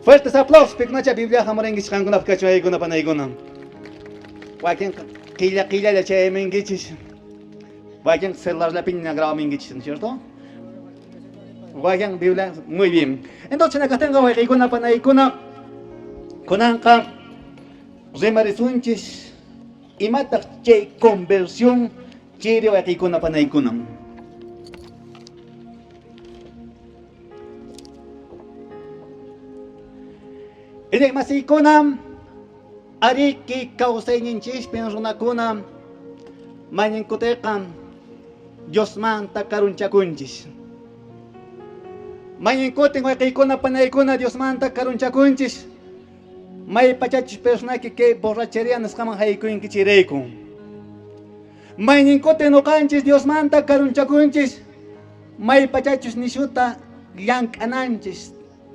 Fuertes aplausos, pikunacha Biblia hamurankichis qankunapaq kachun waykuna panaykuna. Wakinqa qilla qillalla chayamunkichis. Wakin celularllapiña grabamunkichis, ¿no es cierto? Wakin Biblia, muy bien. Entonces, nakaqtinqa wayqiykuna panaykuna kunanqa rimarisunchis imataq chay conversión chiri wayqiykuna panaykuna. Iñiqmasiykuna, ariki kawsayninchispin runakuna mayninkuteqa Diosmanta karunchakunchis. Mayninkutin wayqiykuna panaykuna Diosmanta karunchakunchis, may pachachus personaki kay borrachería nisqaman haykunkichirayku. Mayninkutin noqanchis Diosmanta karunchakunchis, may pachachus nishuta llank'ananchis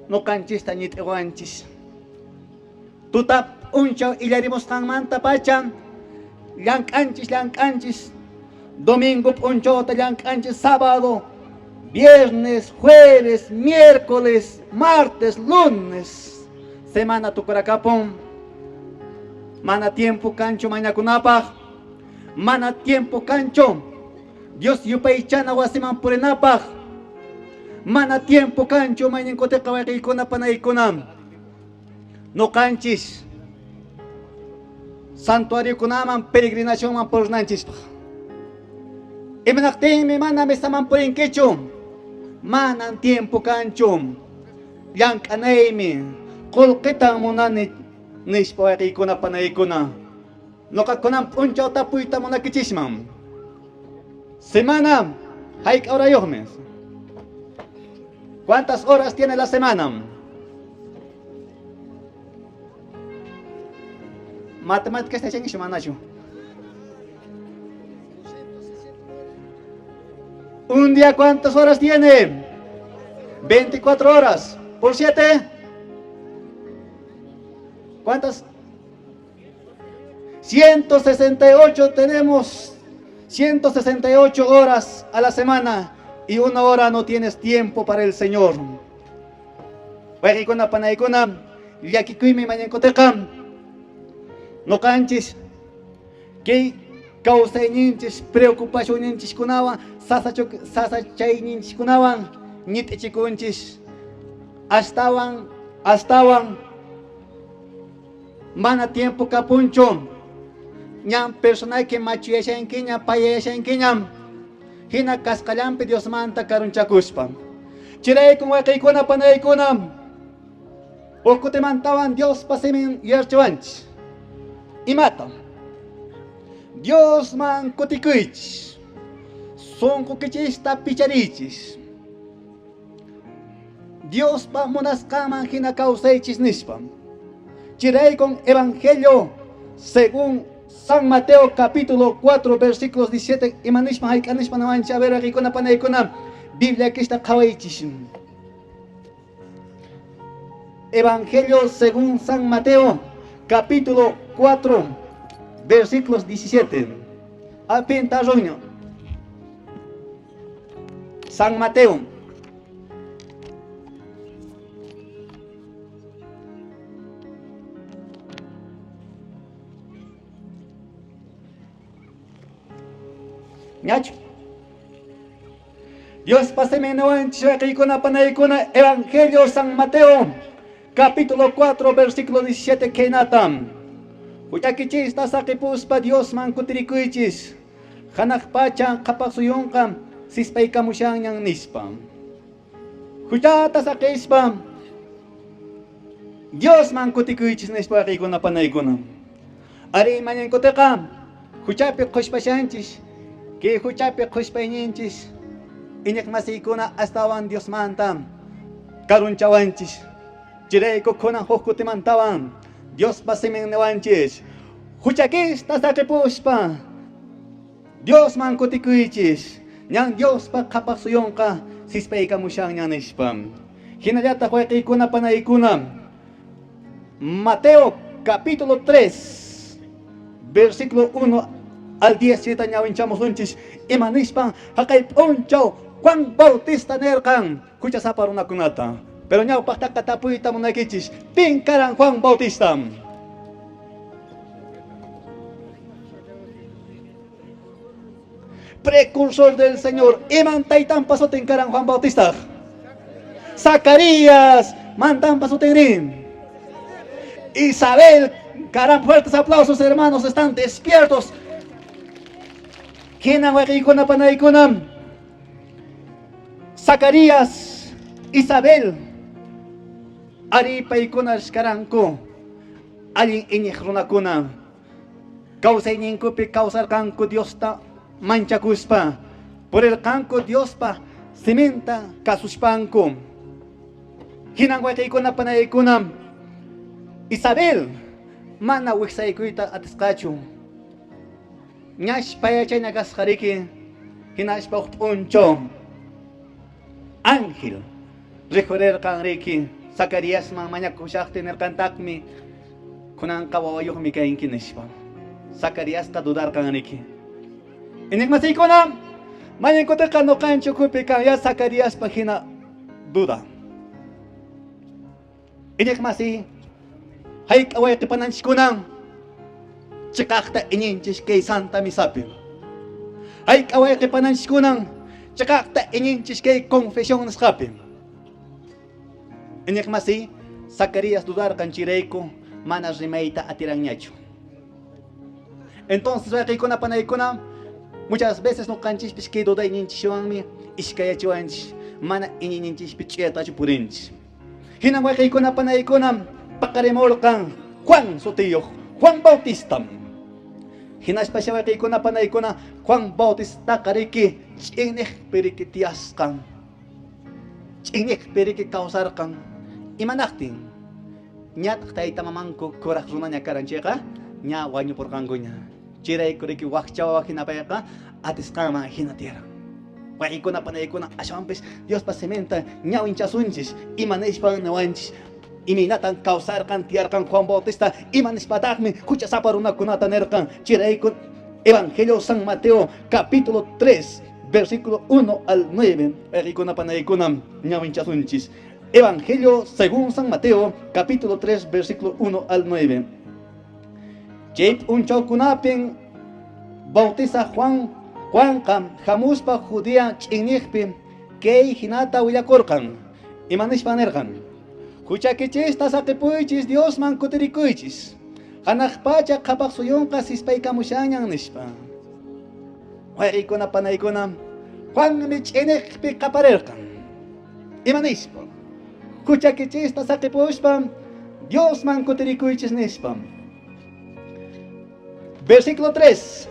noqanchista ñit'iwanchis. Tuta p'unchaw illarimusqanmanta pacha llank'anchis llank'anchis, domingo p'unchawta llank'anchis, sábado, viernes, jueves, miércoles, martes, lunes, semana tukurakapun. Mana tiempo kanchu mañakunapaq, mana tiempo kanchu Dios yupaychana wasiman purinapaq, mana tiempo kanchu mayninkuteqa wayqiykuna panaykuna. Noqanchis santuariokunaman peregrinacionman purinanchispaq. Imanaqtinmi mana misaman purinkichu, manan tiempo kanchu, llank'anaymi, qullqitan munani nispa wayqiykuna panaykuna. Noqakunan p'unchaw tapuyta munakichisman. Semana hayk'a horayuqmi? ¿Cuántas horas tiene la semana? Matemáticas yachankichu manachu? Un día ¿cuántas horas tiene? 24 horas. ¿Por 7? ¿Cuántas? 168 tenemos, 168 horas a la semana y una hora no tienes tiempo para el Señor. Wayqiykuna panaykuna llakikuymi mañankuteqa noqanchis kay kawsayninchis preocupacionninchiskunawan sasachayninchiskunawan ñit'ichikunchis astawan astawan mana tiempo kapunchu ñan personayki machuyashankiña payayashankiña hina kasqallanpi Diosmanta karunchakuspa. Chiraykun wayqiykuna panaykuna huk kutimantawan Diospa simin yuyarchiwanchis. Imata? Diosman kutikuychis, sunqukichista pichariychis, Diospa munasqanman hina kawsaychis nispa. Chiraykun Evangelio según San Mateo capítulo 4 versículos 17 ima nispa hayk'a nispa nawanchis a ver wayqiykuna panaykuna Biblia kista qhawaychis. Evangelio según San Mateo capítulo 4 versículos 17. Apinta ruño. San Mateo. Ñachu. Dios paseme nuwanchis wayqiykuna panaykuna Evangelio San Mateo capítulo 4 versículo 17 khaynata. Huchakichista saqipuspa Diosman kutirikuychis. Hanaq pacha qhapaq suyunqa sispaykamushanñan nispa. Huchata saqispa Diosman kutikuychis nispa wayqiykuna panaykuna. Ari mañankuteqa huchapi qhushpashanchis, kay huchapi qhushpayninchis iñiqmasiykuna astawan Diosmanta karunchawanchis. Chayrayku kunan huk kutimantawan Diospa simin niwanchis, huchakista saqipuspa Diosman kutikuychis, ñan Diospa qhapaq suyunqa sispaykamushanña nispa. Hinallataq wayqiykuna panaykuna, Mateo capítulo 3 versículo 1 al 10 chayta ñawinchamusunchis, ima nispan haqay p'unchaw Juan Bautista nirqan huchasapa runakunata. Pero ñawpaqtaqa tapuyta munaykichis, pin karan Juan Bautista? Precursor del Señor. Iman taytanpa sutin karan Juan Bautista? Zacarías. Mantanpa sutinri. Isabel. Karan, fuertes aplausos, hermanos, están despiertos. Hinan wayqiykuna panaykuna. Zacarías, Isabel, ari paykuna karanku allin iñiq runakuna. Kawsayninkupi kawsarqanku Diosta manchakuspa, purirqanku Diospa siminta kasuspanku. Hinan wayqiykuna panaykuna, Isabel mana wiksaykuyta atisqachu. Ñash payachayna kasqariki, hinaspa huk p'unchaw ángel rikhurirqan riki Zacariasman mañakushaqtin nirqantaqmi, kunanqa wawayuqmi kanki nispa. Zacariasqa dudarqan riki. Iñiqmasiykuna, mañankutiqa ñuqanchik ukhupi kan ya Zacariaspa hina duda. Iñiqmasi, hayk'a wayqi pananchiskuna chiqaqta iñinchis kay Santa Misapi. Hayk'a wayqi pananchiskuna chiqaqta iñinchis kay confesión nisqapi. Iñiqmasi, Zacarías dudarqan chayrayku mana rimayta atiranñachu. Entonces, wayqiykuna panaykuna, muchas veces ñuqanchispis kay dudayninchikwanmi iskayachiwanchis, mana iñiyninchispi ch'uyatachu purinchis. Hinan wayqiykuna panaykuna paqarimurqan Juan sutiyuq, Juan Bautista. Hinaspa wayqiykuna panaykuna Juan Bautistaqa riki ch'inniqpi riki tiyasqan. Ch'inniqpi riki kawsarqan. Imanaqtin? Ñataq tayta mamanku kuraq runaña karan chayqa ña wañupurqankuña. Chayrayku riki wakcha wawa hina payqa atisqanman hina tiyaran. Wayqiykuna panaykuna aswanpis Diospa siminta ñawinchasunchis, ima nispan niwanchis, imaynatan kawsarqan tiyarqan Juan Bautista, ima nispataqmi huchasapa runakunata nirqan. Chayrayku Evangelio San Mateo capítulo 3 versículo 1 al 9, wayqiykuna panaykuna ñawinchasunchis. Evangelio según San Mateo capítulo 3 versículo 1 al 9. Chay p'unchawkunapin Bautizaq Juan Juanqa hamuspa Judea ch'inniqpi kay hinata willakurqan. Ima nispan nirqan? Huchakichista saqipuychis, Diosman kutirikuychis. Hanaq pacha qhapaq suyunqa sispaykamushanñan nispa. Wayqiykuna panaykuna, Juanmi ch'inniqpi qaparirqan. Ima nispa? Huchakichista saqipuspa Diosman kutirikuychis nispa. Versículo 3.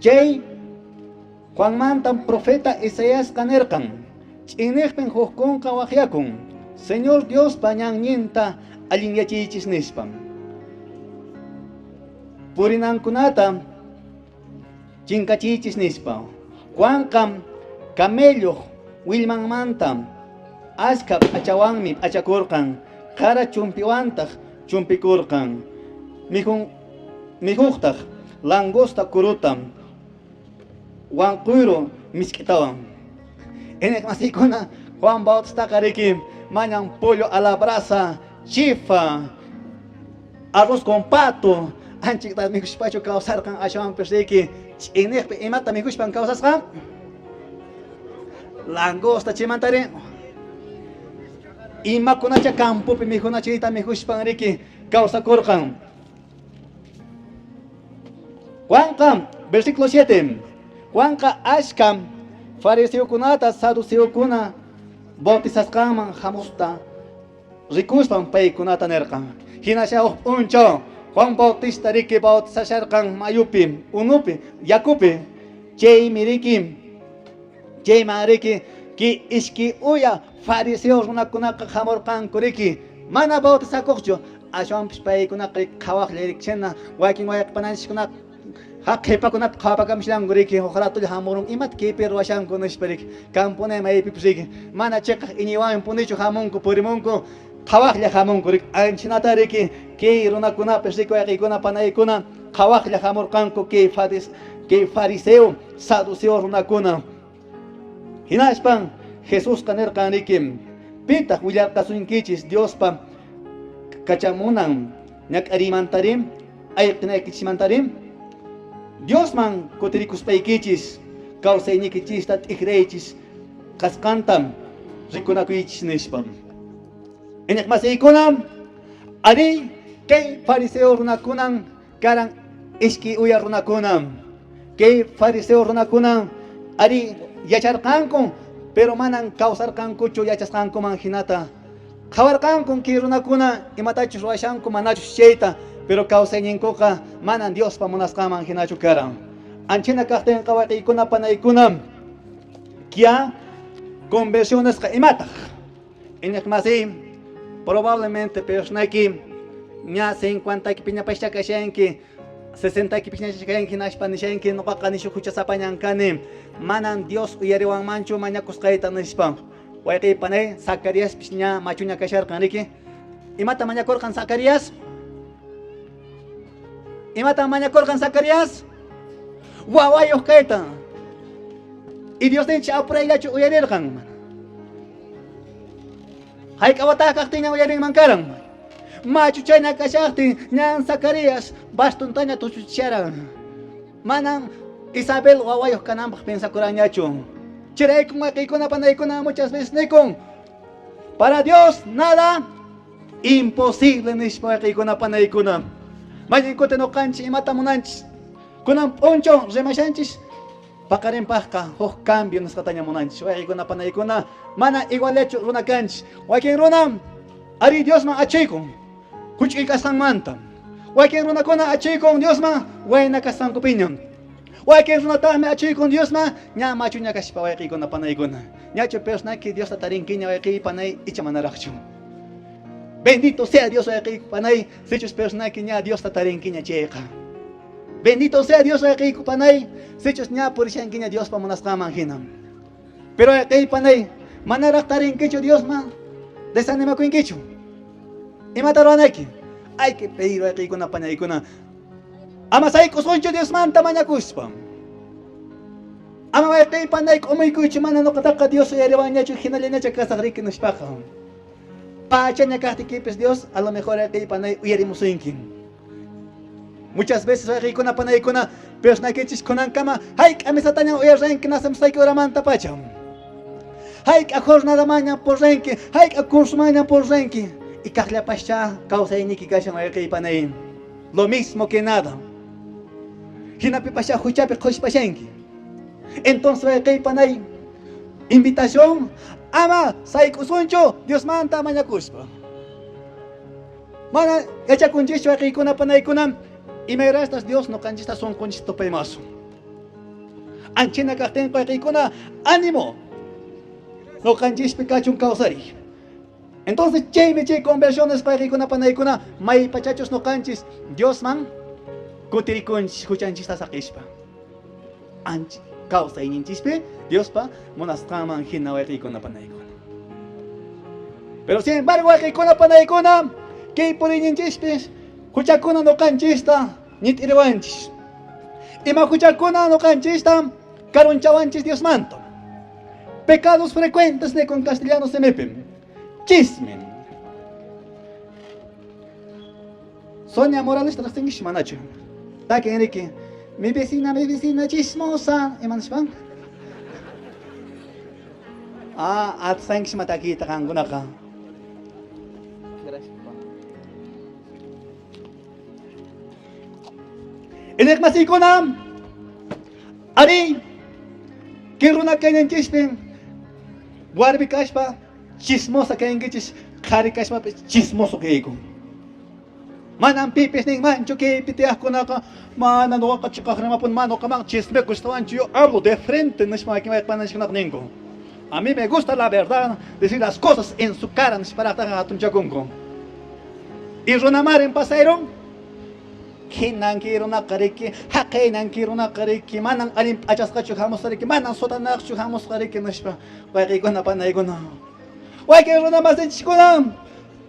Chay Juanmantan profeta Isaiasqa nirqan, ch'inniqpin hukkunqa waqyakun, Señor Diospa ñanninta allinyachiychis nispa. Purinankunata chinkachiychis nispa. Juanqa camelloq willmanmanta askha p'achawanmi p'achakurqan, qara chumpiwantaq chumpikurqan. Mikhuqtaq langosta kuruta, wanquyru misk'itawan. Iñiqmasiykuna, Juan Bautistaqa riki mañan pollo a la brasa, chifa, arroz con pato, anchikta mikhuspachu kawsarqan, aswanpis riki ch'inniqpi imata mikhuspan kawsasqa? Langosta chaymantari imakunacha campopi mikhuna chayta mikhuspan riki kawsakurqan. Juanqa, versículo 7, Juanqa ashka fariseokunata saduceokuna bautizasqanman hamusta rikuspan paykunata nirqan. Hinasha huk p'unchaw Juan Bautista riki bautizasharqan mayupi, unupi, yakupi. Chaymi riki, chayman riki ki iski uya fariseo runakunaqa hamurqanku riki, mana bautizakuqchu, aswanpis paykunaqa qhawaqlla rikchina, wakin wayqipananchiskunaqa qhipakunata qhawapakamushanku riki, huk ratolla hamurun, imata kaypi ruwashanku nispa riki, kampuni maypipis riki, mana chiqaq iñiywanmi punichu hamunku, purimunku, qhawaqlla hamunku riki, anchinata riki, kay runakunapis riki wayqiykuna panaykuna qhawaqlla hamurqanku kay kay fariseo, saduceo runakuna. Hinaspan Jesusqa nirqan riki, Pitaq willarqasunkichis Diospa kachamunan ñak'ariymantarí, ayqinaykichismantarí? Diosman kutirikuspaykichis kawsaynikichista t'ikraychis kasqanta rikunakuychis nispa. Iñiqmasiykuna, arí, kay fariseo runakunan karan iski uya runakuna. Kay fariseo runakuna arí yacharqanku, pero manan kawsarqankuchu yachasqankuman hinata. Qhawarqanku kay runakuna imatachus ruwashanku manachus chayta, pero kawsayninkuqa manan Diospa munasqanman hinachu karan. Anchina kaqtinqa wayqiykuna panaykuna, kya conversionesqa imataq? Iñiqmasiy, probablemente personayki ña 50 piñapascha kashanki, 60 piñapascha kashanki, hinaspa nishanki noqaqa nishu huchasapañan kani, manan Dios uyariwanmanchu mañakusqayta nispa. Wayqiy panay, Zacariaspis ña machuña kasharqan riki. Imata mañakurqan Zacarías? Imatan mañakurqan Zacarías? Wawayuq kayta. Y Diosninchik apurayllachu uyarirqan. Hayk'a wataq kaqtinña uyarinman karan. Machu chayna kashaqtin ñan Zacarías bastontaña tuchuchisharan. Manan Isabel wawayuq kananpaq pensakuranñachu. Chayraykun wayqiykuna panaykuna muchas veces nikun, para Dios nada imposible nispa wayqiykuna panaykuna. Mayninkuta noqanchis imata munanchis. Kunan p'unchaw rimashanchis paqarinpaqqa huk cambio nisqataña munanchis. Wayqiykuna panaykuna mana igualachu runa kanchis. Wakin runa ari Diosman achiykun huch'uy kasqanmanta. Wakin runakuna achiykun Diosman wayna kasqankupiña. Wakin runataqmi achiykun Diosman ña machuña kaspa wayqiykuna panaykuna. Ñachu personaki Diosta tarinkiña wayqiy panay icha manaraqchu. Bendito sea Dios wayqiy panay, sichus personaki ña Diosta tarinkiña chayqa. Bendito sea Dios wayqiyku panay, sichus ña purishankiña Diospa munasqanman hina. Pero wayqiy panay, manaraq tarinkichu Diosman, desanimakunkichu. Imata ruwanayki? Hay que pedir wayqiykuna panaykuna. Ama sayk'usunchu Diosmanta mañakuspa. Ama wayqiy panay k'umuykuychu mana noqataqa Dios uyariwanñachu hinallañachu kasaq riki nispaqa. Pachaña kaqtiykipis Dios a lo mejor wayqiy panay uyarimusunki. Muchas veces wayqiykuna panaykuna personaykichis kunankama hayk'a misataña uyarranki nacemusqayki horamanta pacha. Hayk'a jornadamaña purranki, hayk'a cursomaña purranki. Y kaqllapascha kawsayniyki kashan wayqiy panay. Lo mismo que nada. Hinapipascha huchapi qhushpashanki. Entonces wayqiy panay, invitación ama sayk'usunchu Diosmanta mañakuspa. Mana yachakunchischu wayqiykuna panaykuna imayrastas Dios noqanchista sonqonchista tupaymasun. Anchina kaqtinqa wayqiykuna ánimo noqanchispi kachun kawsariy. Entonces chaymi chay conversiones wayqiykuna panaykuna maypachachus noqanchis Diosman kutirikunchis huchanchista saqispa. Anchi kawsayninchispi Diospa munasqanman hina wayqiykuna panaykuna. Pero sin embargo wayqiykuna panaykuna kay puriyninchispis huchakuna noqanchista ñit'iriwanchis. Ima huchakuna noqanchista karunchawanchis Diosmanta. Pecados frecuentes nikun castellano simipi. Chisme. Sonia Morales riqsinkichu manachu? Taki Enrique. Mi vecina chismosa. Ima nispan? Ah, atisqankichis takiyta qankunaqa. Gracias, papá. Iñiqmasiykuna, arí, kay runa kayninchispin warmi kaspa chismosa kankichis, qhari kaspapis chismoso kayku. Manam pipis ninmanchu kaypi tiyaqkunaqa mana noqaqa chiqaq rimapun, mana noqaman chisme gustawanchu, yo hablo de frente nispa wakin wayqpananchikkunaqa ninku. A mí me gusta la verdad, decir las cosas en su cara nisparaqtaqa hatunchakunku. Y runamarin pasayrun, hinanki runaqa riki, haqaynanki runaqa riki, manan allin p'achasqachu hamusqa riki, manan sotanaqchu hamusqa riki nispa wayqiykuna panaykuna. Wakin runamasinchiskuna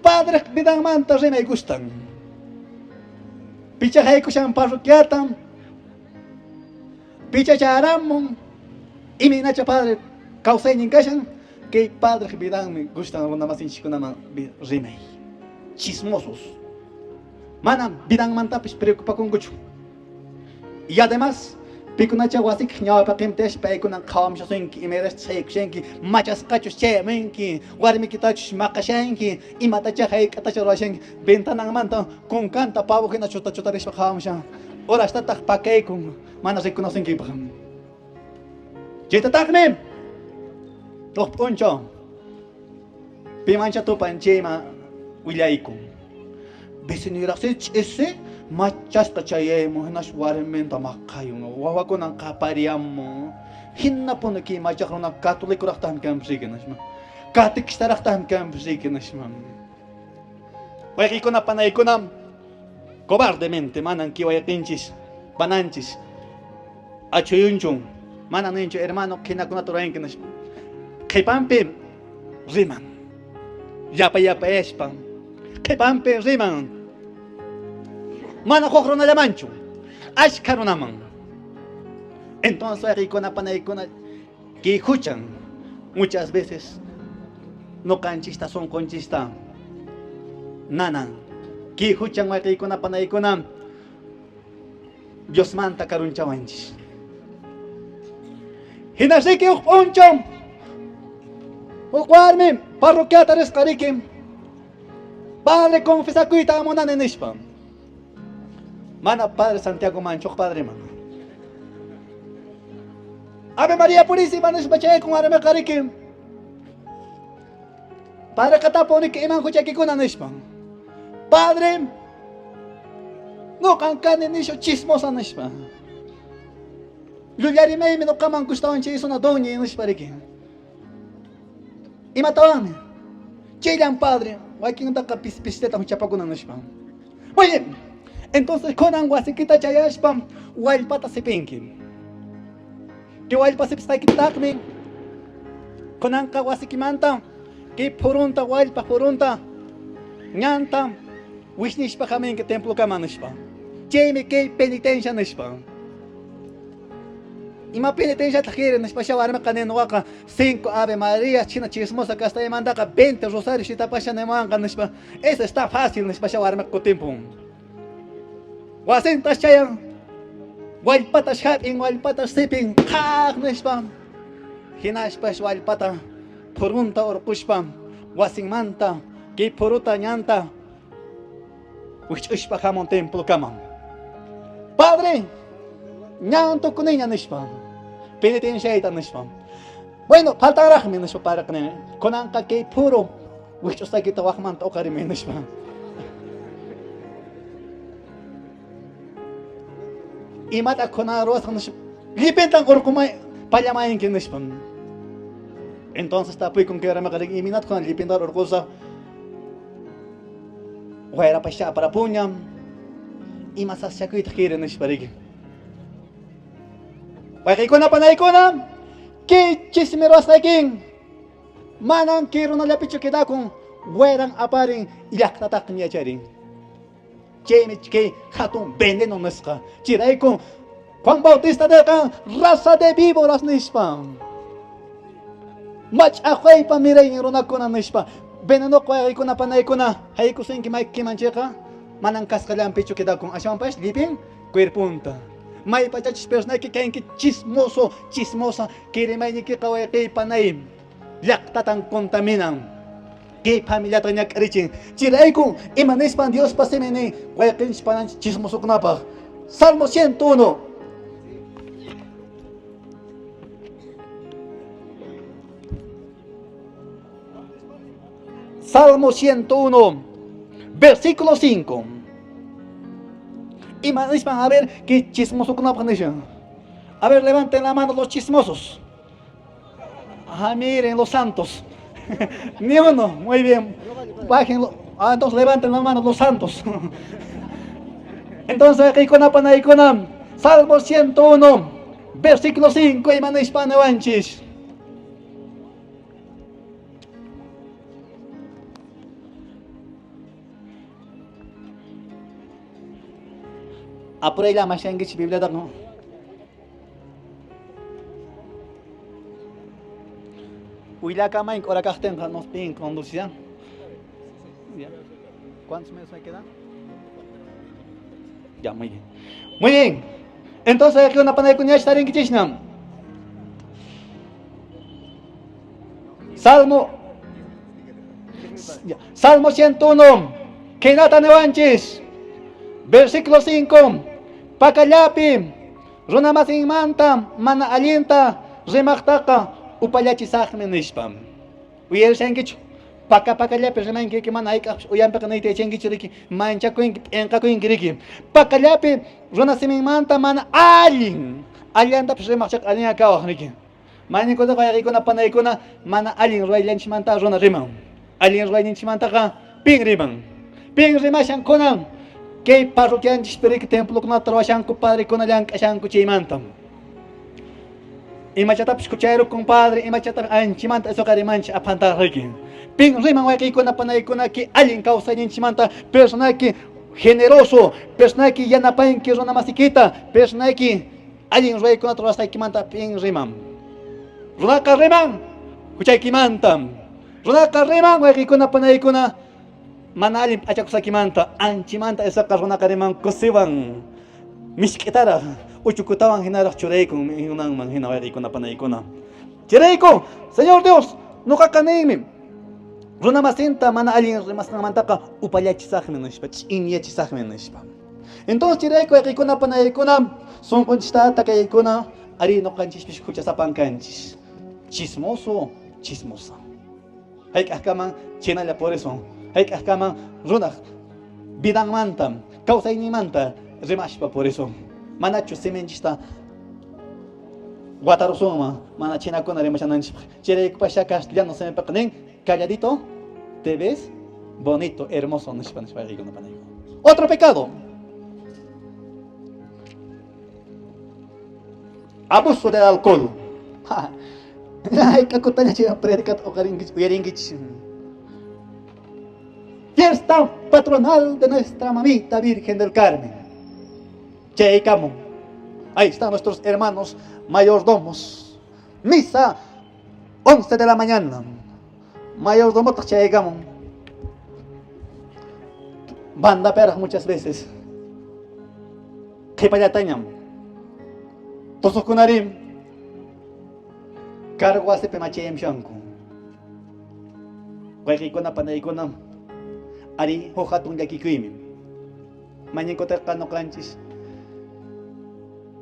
padreq vidanmanta rimay gustan. Picha haykushan parroquiata, picha charamun, imaynacha padre kawsaynin kashan, Kay padre vidanmi gustan runamasinchikkunaman rimay. Chismosos. Manam vidanmantapis preocupakunkuchu. Y además, pikunacha wasik ñawpaqinpish paykunan qhawamushasunki, imayrash chaykushanki, machasqachus chayamunki, warmikitachus maqashanki, imatacha hayk'atacha ruwashanki, ventananmanta kunkanta pavo hina chuta chutarispa qhawamushan. Horastataq pakaykun, mana rikunasunkimpaq. Chaytataqmi huk p'unchaw pimancha tupan chayman willaykun. Vecinoyraqsi ch'isi machasqa chayaymun hinash warminta maqayun, wawakunan qapariyamun. Hinapuni kay machaq runa catolicoraqtaqmi kanpas riki nishpa. Catequistaraqtaqmi kanpas riki nishpa. Wayqiykuna panaykuna cobardemente manan kay wayqinchis pananchis achuyunchun, mana ninchu hermano qhinakunata ruranki nishpa. Qhipanpi riman, yapa yapayashpa, qhipanpi riman, mana huk runallamanchu, ashkha runaman. Entonces wayqiykuna panaykuna kay huchan muchas veces nuqanchista sunqunchista nanan. Kay huchan wayqiykuna panaykuna Diosmanta karunchawanchis. Hinasriki huk p'unchaw huk warmi parroquiata risqa riki padre confesakuyta munani nishpa. Mana padre Santiago manchu huk padreman. Ave María Purísima nishpa chaykun warmiqa riki. Padre qatapuniki iman huchakikuna nishpa. Padre nuqan kani nishu chismosa nishpa. Llullariymaymi nuqaman gustawan chay suna doña nishpa riki. Imatawanmi? Chayllan padre, wakintaqa pispisteta huchapakuna nishpa. Oye, entonces kunan wasikita chayashpa wallpata sipinki. Kay wallpa sipisqaykitaqmi kunanqa wasikimanta kay phurunta wallpa phurunta ñanta wisnishpa haminki templokama nishpa. Chaymi kay penitencia nishpa. Ima penitenciataq kiri nishpa sha warmiqa ninuwaqa 5 Ave María china chismosa kastaymantaqa 20 rosario shitapasha nimuwanqa nishpa. Eso está fácil nishpa sha warmiqa kutimpun. Wasintas chayan wallpatas hap'in, wallpatas sipin, qhaq nishpa. Hinashpas wallpata phurunta urqushpa wasinmanta kay phuruta ñanta wikch'ushpa hamun templokama. Padre, ñan tukuniña nishpa, penitenciayta nishpa. Bueno, faltanraqmi nishpa padre nini. Kunanqa kay phuru wikch'usqaykita waqmanta uqarimi nishpa. Imata kunan ruwasaq nishpa, llipintan urqumay pallamayinki nishpa. Entonces tapuykun kay warmiqa rin, imaynataq kunan llipinta urqusaq? Wayrapascha aparapuña. Ima sasyakuytaq kayri nishpa riki. Wayqiykuna panaykuna, kay chismi ruwasqaykin manan kay runallapichu quedakun, wayran aparin llaqtataqmi yacharin. Chaymi kay hatun veneno nisqa. Chiraykun Juan Bautista nirqan raza de víboras nishpa. Mach'aqwaypa miraynin runakuna nishpa. Veneno wayqiykuna panaykuna haykusinki maykiman chayqa manan kasqallanpichu quedakun, ashwanpas llipin cuerpunta. Maypachachis personayki kanki chismoso, chismosa, kirimaynikiqa wayqiy panay llaqtatan contaminan. Kay familiata ñak'arichin. Chiraykun ima nispan Diospa simin nin wayqinchis pananchis chismosokunapaq. Salmo 101. Salmo 101, versículo 5. Ima nispan, a ver, kay chismosokunapaq nishan. A ver, levanten la mano los chismosos. Ah, miren, los santos. Ni uno, muy bien. Bájenlo. Ah, entonces levanten la mano los santos. Entonces, kaykuna panaykuna, Salmo 101, versículo 5, ima nispa niwanchis. Apuraylla mashankichik Bibliataqa. Willakamayink hora kaqtinqa nos piden conducción. Ya. ¿Cuántos minutos me quedan? Ya, muy bien. Muy bien. Entonces, aquí una panaykuñash tarinkichishna. Salmo ya. Salmo 101. Khaynata niwanchis. Versículo 5. Pakallapi runa masinmanta mana allinta rimaqtaqa upallachisaqmi nispa. Uyarishankichu? Paka pakallapi rimanki mana hayk'aqpis uyanpiqa niyta yachankichu riki manchakunki p'inqakunki riki. Pakallapi runa siminmanta mana allin allantapis rimaqchaqa allin kawaq riki. Mayninkunaqa wayqiykuna panaykuna mana allin ruwayllanchismanta runa riman. Allin ruwayninchikmantaqa pin riman. Pin rimashan kunan kay parroquianchispi riki templokunata ruwashanku padrekuna llank'ashanku chaymanta. Imachatapis kuchayrukun padre, imachatapis anchimanta esoqa rimanchik aphantaqa riki. Pin riman wayqiykuna panaykuna ki allin kawsayninchikmanta personayki generoso, personayki yanapanki runa masikita, personayki allin ruwaykunata ruwasqaykimanta pin riman. Runaqa riman huchaykimanta. Runaqa riman wayqiykuna panaykuna mana allin p'achakusqaykimanta, anchimanta esoqa runaqa riman kusiwan misk'itaraq uchukutawan hinaraq churaykun unanman hina wayqiykuna panaykuna. Chayrayku, Señor Dios, nuqaqa ninmi runa masinta mana allin rimasqanmantaqa upallachisaqmi nispa, ch'inyachisaqmi nispa. Entonces chayrayku wayqiykuna panaykuna sunqunchista takaykuna ari nuqanchispis huchasapan kanchis. Chismoso, chismosa. Hayk'aqkaman chinalla purisun. Hayk'aqkaman runaq vidanmanta, kawsayninmanta rimashpa purisun. Manachu siminchista watarusunman mana chinakuna rimashananchikpaq. Chayraykupasha castellano simipiqa nin calladito te ves bonito, hermoso nispa nispa wayqiykuna panaykuna. Otro pecado. Abuso del alcohol. Hayk'akutaña chay predicata uqarinkichik, uyarinkichik. Fiesta patronal de nuestra mamita Virgen del Carmen. Chaykamun. Ahí están nuestros hermanos mayordomos. Misa 11 de la mañana. Mayordomotaq chaykamun. Banda peraq muchas veces. Qhipallatañam. Tusuqkunarí cargo wasipi machayamshanku. Wayqiykuna panaykuna ari huk hatun llakikuymi. Mañankutaqa nuqanchis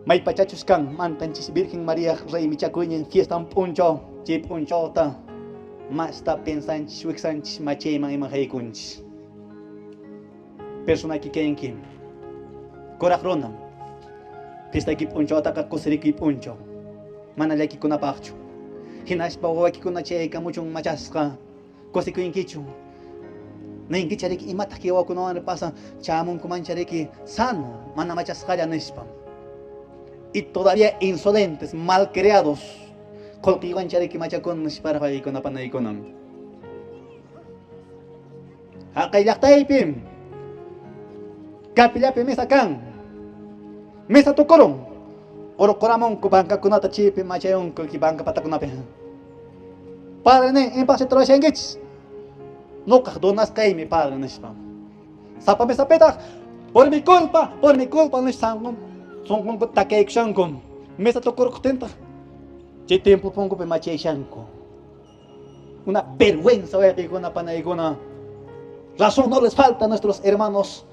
maypachachus kan mantanchis Virgen María raymichakuynin fiestan p'unchaw chay p'unchawta masta pensanchis wiksanchis machayman ima haykunchis. Personayki kanki kuraq runa fiestayki p'unchawtaqa kusirikuy p'unchaw mana llakikunapaqchu. Hinaspa wawaykikuna chayaykamuchun machasqa kusikuykichu. Ninkicha riki imataq kay wawakunawan pasan chamunkumancha riki sano mana machasqalla nispa. Y todavía insolentes, malcriados qullqiwancha riki machakun nisparaq waykuna panaykuna. Haqay llaqtaypi kapillapi misa kan. Misa tukurun. Urquramunku bancakunata chaypi machayunku banca patakunapi. Padre nin, impaqcha ruwashankichis. Nuqaq donasqaymi padre nispa. Sapa misapitaq por mi culpa nispa sunqunku takaykushanku. Misa tukurqutintaq chay templo punkupi machayshanku. Una vergüenza wayqiykuna panaykuna. Razón no les falta a nuestros hermanos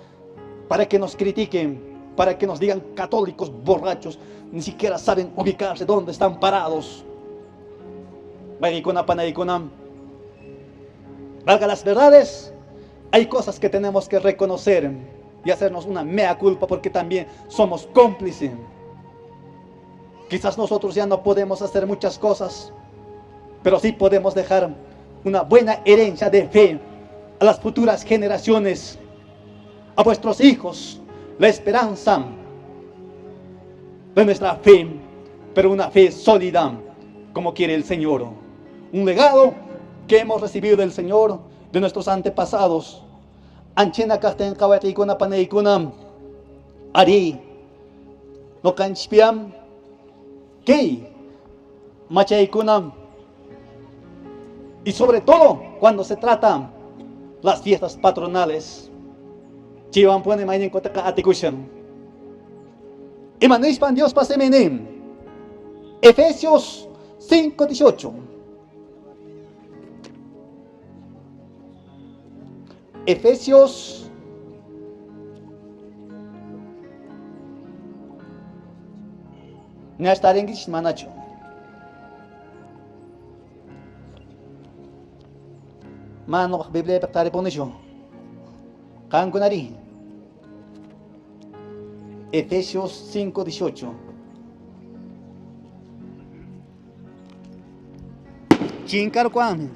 para que nos critiquen, para que nos digan católicos borrachos, ni siquiera saben ubicarse dónde están parados. Wayqiykuna panaykuna. Valga las verdades, hay cosas que tenemos que reconocer y hacernos una mea culpa porque también somos cómplices. Quizás nosotros ya no podemos hacer muchas cosas, pero sí podemos dejar una buena herencia de fe a las futuras generaciones, a vuestros hijos, la esperanza de nuestra fe, pero una fe sólida, como quiere el Señor. Un legado que hemos recibido del Señor, de nuestros antepasados. Anchena kaqtinqa wayqiykuna panaykuna ari nuqanchispiam kay machaykuna Y sobre todo cuando se trata las fiestas patronales. Chaywanpuni mayninkuteqa atikushan. Ima nispan Diospa simin nin? Efesios 5:18. Efesios Ña tarinkichis manachu. Mana noqaq Bibliapaq taripunichu. Qankunari. Efesios 5:18. Chinkarkuanmi.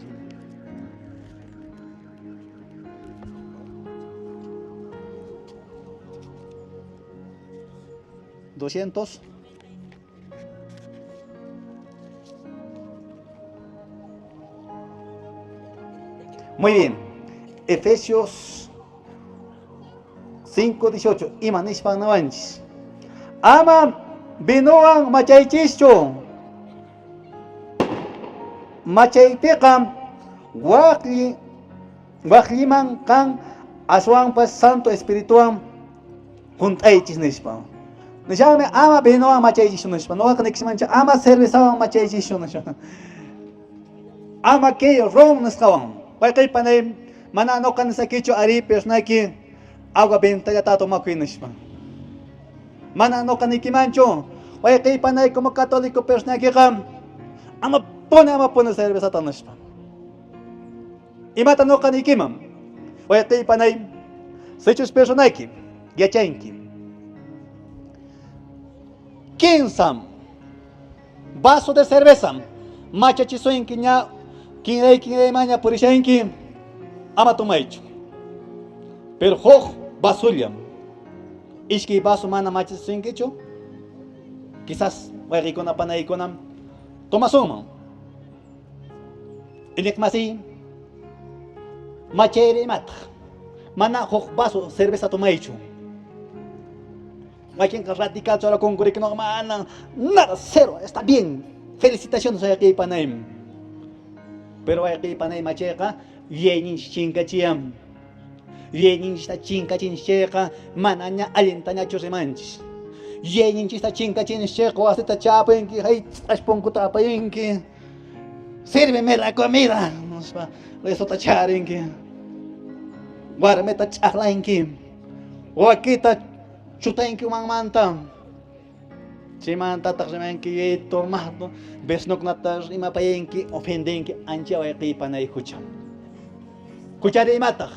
200. Muy bien. Efesios 5:18. Ima nispan nawanchis. Ama vinowan machaychischu. Machaypiqa waqlli waqlliman kan aswanpas Santo Espirituwan hunt'aychis nispa. Nishami ama vinowan machaychischu nispa. Noqaqa nikismancha ama cervezawan machaychischu nispa. Ama kay ron nisqawan. Wayqey panay mana noqa nisakichu ari personayki agua benditallata tomakuy nispa. Mana noqa nikimanchu. Wayqey panay como católico personaykiqa ama pone cervezata nispa. Imata noqa nikiman. Wayqey panay sichus personayki yachanki. 15 vaso de cerveza machachisuinki ña kinray kinray maña purishanki ama tomaychu. Pero huk vasullam iskay vaso mana machachisuinkichu quizás wayqikuna panaykuna tomasunman. Iñiqmasiy machayri imataq mana huk vaso cerveza tomaychu. Wakinqa radical churakunku no mana nada cero está bien. Felicitaciones wayqey panay. Pero wayqey panay machayqa yuyayninchis chinkachiyam. Yuyayninchista chinkachinchis chayqa manaña allintañachu rimanchis. Yuyayninchista chinkachinchis chayqa wasita chapanki, hay punkuta apayanki. Sírveme la comida, nispa resota charinki. Warmita ch'aqlanki. Wakita chutanki umanmanta. Chaymantataq rimanki tomado, vecinokunata rimapayanki, ofendenki, ancha wayqey panay hucha. Huchari imataq?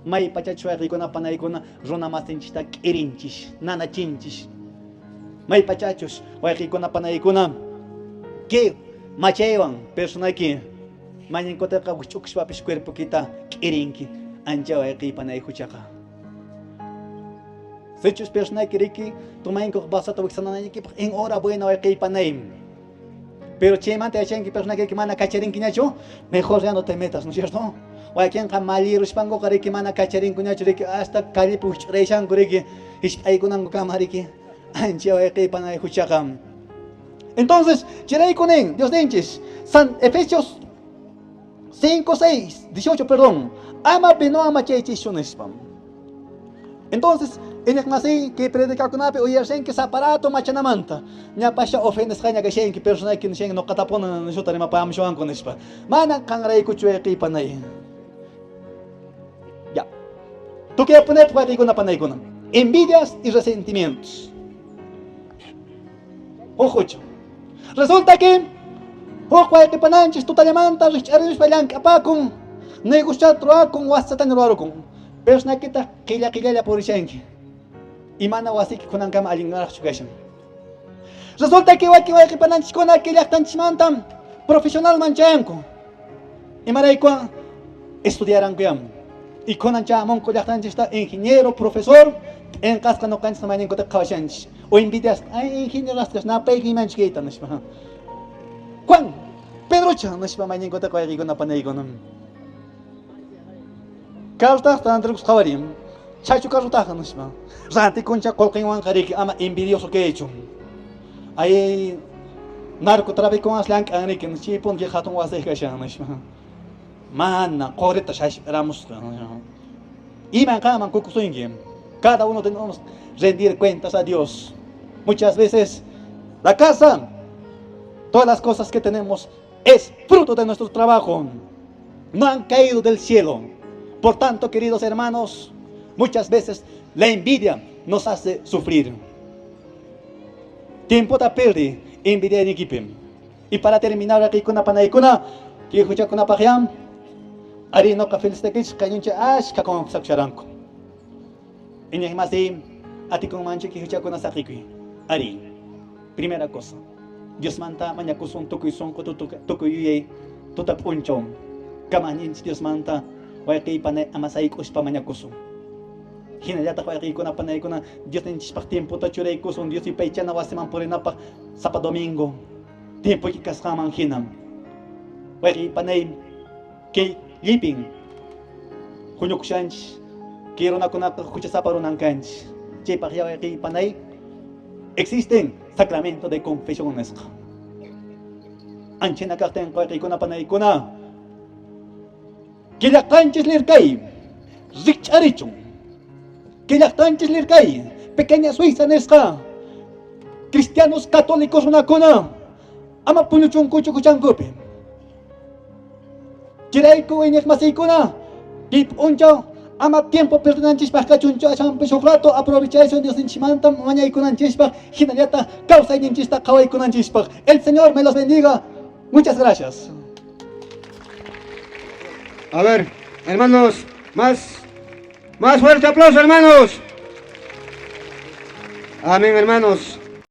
May pachachu wayqeykuna panaykuna runa masinchista k'irinchis, nanachinchis. May pachachus wayqeykuna panaykuna kay machaywan personayki mañankutaqa wich'ukushpapis cuerpokita k'irinki, ancha wayqey panay huchaqa. Sichus personayki riki tomaynkuq vasota wiksananaykipaq en hora buena wayqey panay. Pero chaymanta yachanki personayki mana kacharinkiñachu, mejor ya no te metas, ¿no es cierto? Wakinqa malliruspankuqa riki mana kacharinkuñachu riki hasta callepi wich'urayshanku riki hisp'aykunankukama riki ancha wayqey panay huchaqa. Entonces, chayrayku nin Dios ninchis San Efesios 5, 6, 18, perdón. Ama vinowan machaychischu nispa. Entonces, iñiqmasiy kay predicakunapi uyashanki saparato machanamanta. Ñapasha ofendesqaña kashanki personayki nishanki noqatapuna nishuta rimapamushuwanku nispa. Mana qanraykuchu wayqey panay. Ya. Tukuy wayqeykuna panaykuna. Envidias y resentimientos. Huk. Resulta que huk wayqi pananchis tutallamanta rikch'arispa llank'apakun, negociata ruwakun, wasatana ruwarukun. Personaykita qilla qillalla purishanki. Y mana wasiki kunankama allinraqchu kashan. Resulta que wakin wayqi pananchiskuna kay llaqtanchismanta profesionalman chayanku. Imaraykuwan estudiarankuyam. Y kunan chayamunku llaqtanchista ingeniero, profesor, p'inqasqa ñuqanchis mayninkuta qhawashanchis. O envidiasqa, ay ingeniero raskas napaykimanchis kayta nispa. Juan, Pedrocha nispa mayninkuta wayqikuna panaykuna. Carrotaq tantrikus qhawarin. Chachu carrotaqa nispa. Rantikuncha qullqinwanqa riki ama envidioso kaychu. Ay narcotráficowan llank'an riki chaypun hatun wasi kashan nispa. Mana qorita shashpiramusqa. Iman qanman kukusunki. Cada uno tenemos rendir cuentas a Dios. Muchas veces la casa, todas las cosas que tenemos es fruto de nuestro trabajo. No han caído del cielo. Por tanto, queridos hermanos, muchas veces la envidia nos hace sufrir. Tiempo ta perdi envidia en equipo. Y para terminar, wawqiykuna panaykuna, kay huchakunapaqyá, arí noqa felicitakichik kayninchik ashka confesakusharanku. Iñiqmasi atikunmanchu kay huchakuna saqikuy. Arí, primera cosa, Diosmanta mañakusun tukuy sunqu tukuy yuyay tuta p'unchaw. Kamaqninchik Diosmanta wayqiy panay ama sayk'uspa mañakusun. Hinallataq wayqiykuna panaykuna Diosninchispaq tiempota churaykusun Dios yupaychana wasiman purinapaq sapa domingo tiempoyki kasqanman hinam. Wayqiy panay kay llipin huñukushanchik kay runakunaqa huchasapa runan kanchik. Chaypaq ya wayqiy panay existen sacramento de confesión nisqa. Anchina kaqtin wayqiykuna panaykuna killaqtanchis lirkay rikch'arichun. Killaqtanchis lirkay pequeña Suiza nisqa cristianos católicos runakuna ama puñuchunkuchu huchankupi. Chayrayku iñiqmasiykuna kay p'unchaw ama tiempo perdonanchispaq kachunchu aswanpis huk rato aprovechaysun Diosninchikmanta mañaykunanchispaq hinallataq kawsayninchista qhawaykunanchispaq. El Señor me los bendiga. Muchas gracias. A ver, hermanos, más fuerte aplauso, hermanos. Amén, hermanos.